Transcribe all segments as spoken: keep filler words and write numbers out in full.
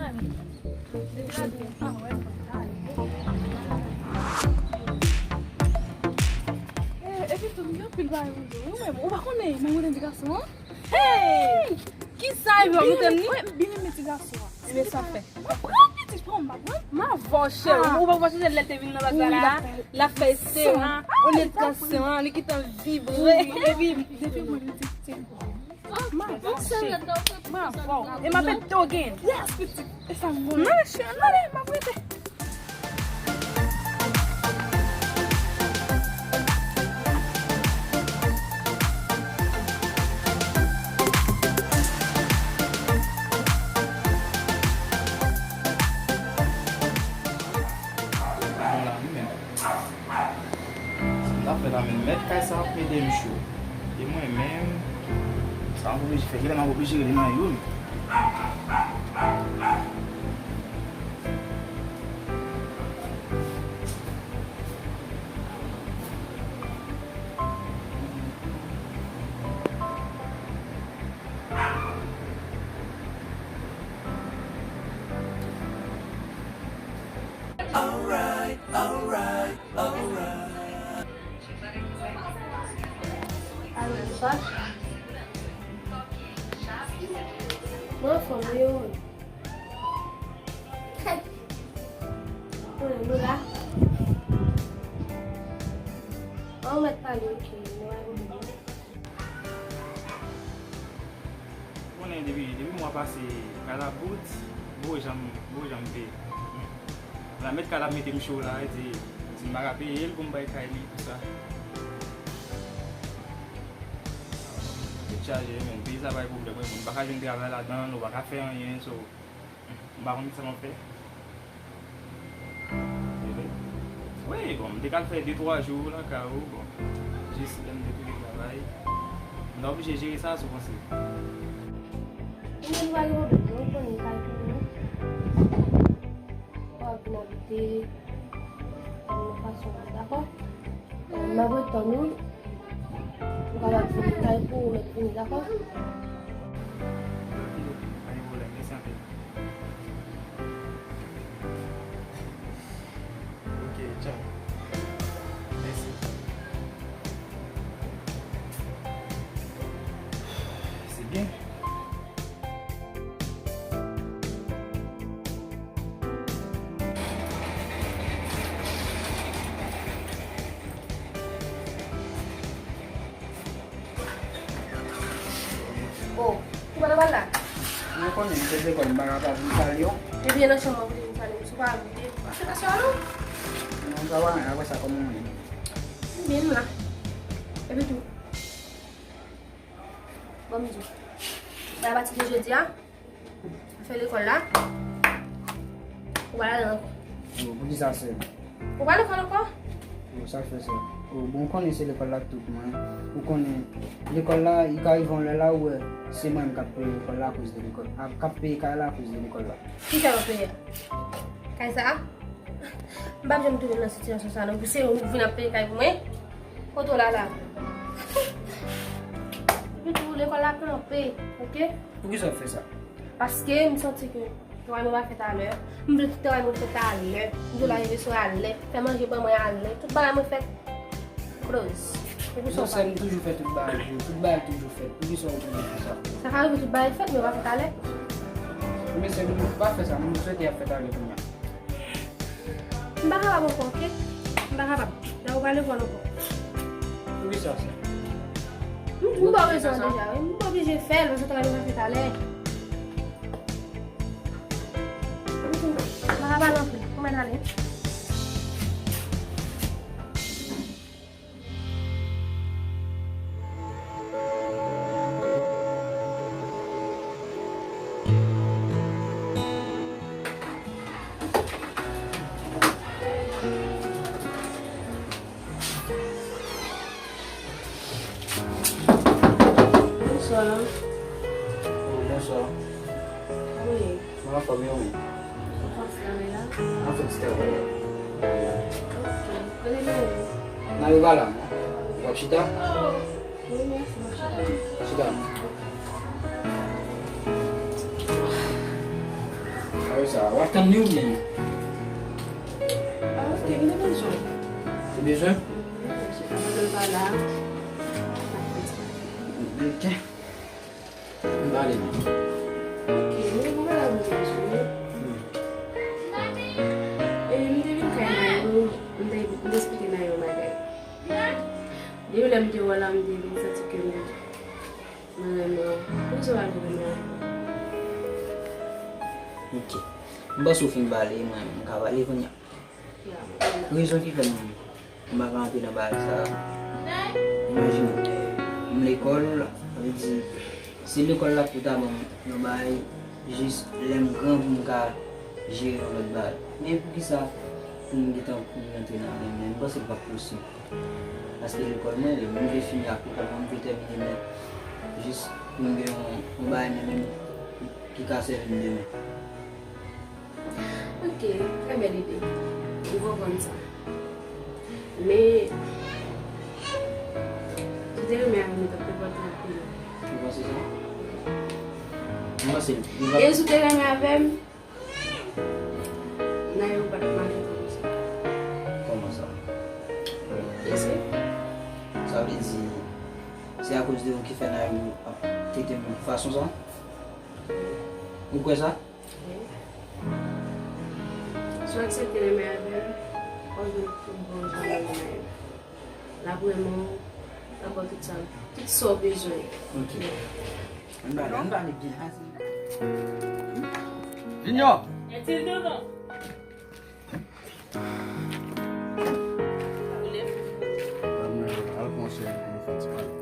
Epi tou, gen anpil bagay pou di. Ou menm, ou pa konnen, mwen, mwen te di gason an. Hey! Kisa e bon, ou te ni? Mwen, m byen renmen ti gason an. Men sa fè. Mwen pran piti, pran m pa pran. M a vòchè, ou pa vòchè lè l te vin nan baz la, l ap fè sen an, ou nèt nan sen an, li gentan vibre. Epi, depi mwen li di, se bon. M a vòchè. M a vòchè. E m ap ede w gen. Yes, piti. E sa m konnen. Nan, chè, nan, m ap rete. Sa m ta fè la menm, mèt kay sa ap mete m cho. E mwen menm, sa m oblije fè, genlè m ap oblije rele nan youn. Alright, alright, alright. Alo, Sòs? Mwen anfòm wi, ou menm? Mwen, mwen la. An, ou mèt pale, ok. Mwen, mwen. Ou konnen depi, depi mwa pase, kay la bout, m poko janm, m poko janm peye. La mèt kay la ap mete m cho la, e di, si m pa ka peye l pou m bay kay li, tout sa. Tèt chaje, men peyi sa bay pwoblèm, wi, moun pa ka jwenn travay ladan l, ou pa ka fè anyen, so, m pa konn kisa m ap fè. Wi, bon, m te ka al fè de twa jou lakay ou, bon, jis lè m te tounen travay, m ta oblije jere sa, sa w panse? Mwen, nou pa gen pwoblèm, non, ou konnen m pa gen pwoblèm, non. W ap vin abite nan fason w vle, dakò? M ap ret tann ou. Ou kapab vini kay pou ou mèt vini, dakò? Pa gen pwoblèm, mèsi anpil. Ok, tchao. Mèsi. Se byen. Oh, ou pa nan bal la? Mwen konnen m sot lekòl, m pa kapab vin salye w. Ebyen, nan chanm mwen pou te vin salye m, si w pa envite m, pa fè sa non. Non, sa pa anyen, apre sa, kòman w ye? M byen, m la. Epi tou, ban m di w, a pati de jodi a, fè lekòl la, ou pa al ankò. Yo, poukisa sè m? Ou pa lekòl ankò? Yo, sa k fè sè m? Yo, bon, ou konnen se lekòl la k tout mwen. Ou konnen, lekòl la, li ka rive yon lè la, ou wè, se mwen menm k ap peye lekòl la akoz de lekòl, a, k ap peye kay la akoz de lekòl la. Ki kay w ap peye a? Kay sa a? M p ap janm twouve m nan sitiyasyon sa a non, pou se ou k vin ap peye kay pou mwen. Kote w la la? Epi tou, lekòl la kanpe, oke? Poukisa w fè sa? Paske m santi ke travay mwen pa fèt alè. M vle tout travay mwen fèt alè. M vle l rive sou alè. Fè manje ban mwen alè. Tout bagay mwen fèt. Close. Epi sa w pa. Sè m toujou fè tout bagay pou ou. Tout bagay toujou fèt. Poukisa w toujou fè sa? Sa ka rive tout bagay fèt, men yo pa fèt alè. Men sè m, pa fè sa. M swete y ap fèt alè kounye a. M pa kapab ankò, oke? M pa kapab. Nan ou pa lekòl ankò. Poukisa sa? M, m ba w rezon an deja, wi. M pa oblije fè l, paske travay mwen pa fèt alè. M pa ka pale anpil. Ou mèt ale. Bonswa. Oh, bonswa. Wi. Mwen anfòm, e ou menm? Anfòm, se la. Anfòm, se la. Ok. Kote nou ye? N a rive la, non? W ap chita? Wi, mèsi, m ap chita. W ap chita? Sa, w ap tann li oubyen? Ah, ok, m te bezwen. Ou bezwen? Mhm, se pa pandan l pa la. Ok. M pale non. Ok, m gen yon bagay pou m te di w. Hmm. E, m te vin kay Nayo, m te, m te esplike Nayo yon bagay. Depi lè m te wè w la, m te vin santi ke m, mwen renmen w. Poukisa w pa vin renmen avè m? Ok. M panse w fin pale, mwen, m ka pale kounye a. Rezon ki fè m, m pa ka antre nan bagay sa a. Imajine w, m lekòl, sa vle di, se lekòl la ki pou ta ban m yon bagay, jis lè m gran pou m ka jere yon lòt bagay. Men poukisa pou m gentan kouri antre nan men, men m panse l p ap posib. Paske lekòl mwen, m vle fini ak lekòl mwen, m vle tèmine, men jis pou m gen yon, yon bagay nan men m ki ka sèvi m demen. Ok, trè bèl ide. M konprann sa. Men, si w te renmen avè m, li t ap enpòtan anpil. Ou panse sa? M panse li va. E si w te renmen avè m, Nayo pa t maltrete w konsa. Kòman sa? E se? Sa vle di, se akoz de ou ki fè Nayo ap trete m fason sa? Ou kwè sa? Si w aksepte renmen avè l, w ap jwenn tout bon jan nan men Nayo. L ap renmen w, l ap ba w tout sa, tout sa w bezwen. Ok. Ann pale, ann pale byen. Junior! Etil Doudou! Al pran chèz pou nou fè ti pale.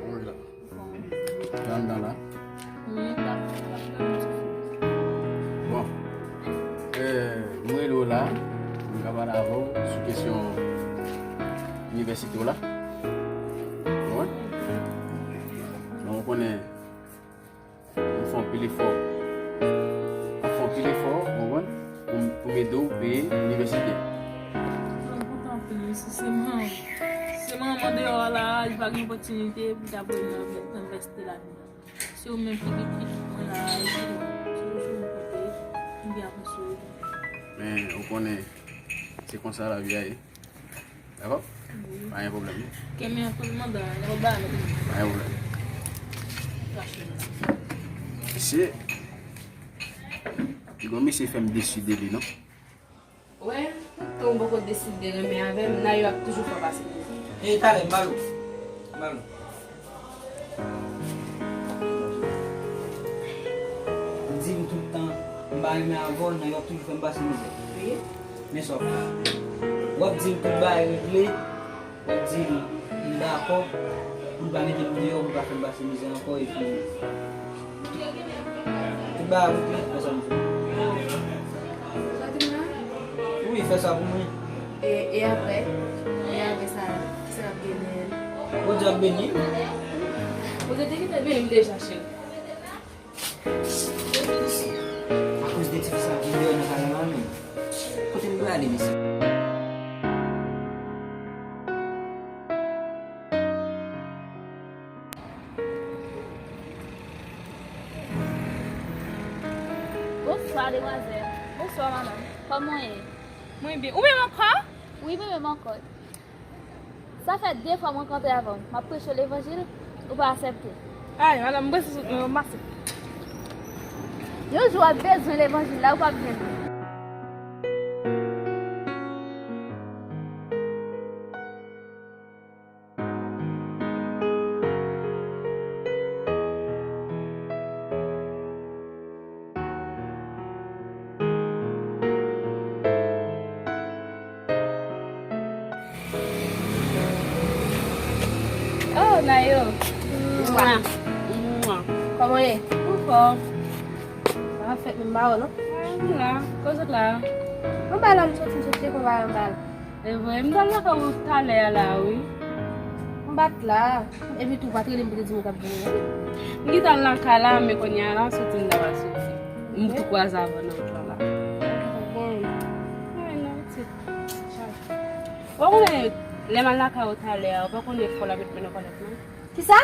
Wi la. Te anndan la. Bon. Eh, mwen rele w la. Mwen ka pale avè w sou kesyon inivèsite w la. Ou konprann? Donk, ou konnen M fè anpil efò. M fè anpil efò, ou konprann? Pou m, pou m ede w peye inivèsite. Mwen kontan anpil, mesye. Se mwen, se mwen andeyò a la, li pa gen opòtinite pou l ta voye m nan, nan inivèsite la. Se ou menm ki, ki, ki pran la, se ou, se ou kote, m byen apresye w. Men, ou konnen, se konsa lavi a ye. Dakò? Wi. Pa gen pwoblèm, non. Kenbe an kou l manda, y ap ba nou. Pa gen pwoblèm. Mesye, gon mesye fè m desi de li, non. Wè, toutan w poko deside renmen avè m, Nayo ap toujou fè w pase mizè. E talè, m ba l ou. M ba l ou. Ou di m tout tan, m pa renmen avè w, Nayo ap toujou fè m pase mizè. Wi. Men sa w ap fè. W ap di l tout bagay regle, w ap di l li dakò pou l pa mete m deyò, pou l pa fè m pase mizè ankò, epi tout bagay regle, fè sa pou mwen. Sa w di m la? Wi, fè sa pou mwen. E, e apre? E apre sa, kisa k ap gen dèyè l? Bondye ap beni m. Bondye te gentan beni m deja, cheri. Akoz de tifi sa vin deyò nan kay la menm. Kote m prale, mesye? Bonswa, demwazèl. Bonswa, madanm. Kòman w ye? Mwen byen. Ou menm ankò? Wi, mwen menm ankò. Sa fè de fwa mwen kanpe avè w. M ap preche levanjil, ou pa aksepte. Ay, madanm, m prese sot nan yon mache. Yon jou w ap bezwen levanjil la, ou p ap jwenn li. Oh, Nayo. Mwa. Mwa. Kòman w ye? Anfòm. Sa ap fèt menm ba ou, non? Ah, m la. Kote w sot la? Anba la, m soti, m soti, se konba anba la. E vre, m t al lakay ou talè a la, wi. M pa t la. Epi tou, ou pa t rele m pou te di m ou t ap vini an. M gentan lakay la, men kounye a la, soti m ta pral soti. M tou kwaze avè w nan wout lan la. Ay, non, pitit. Ou konnen, Lè m al lakay ou talè a, ou pa konnen fò l ap met men nan kòlèt mwen? Kisa?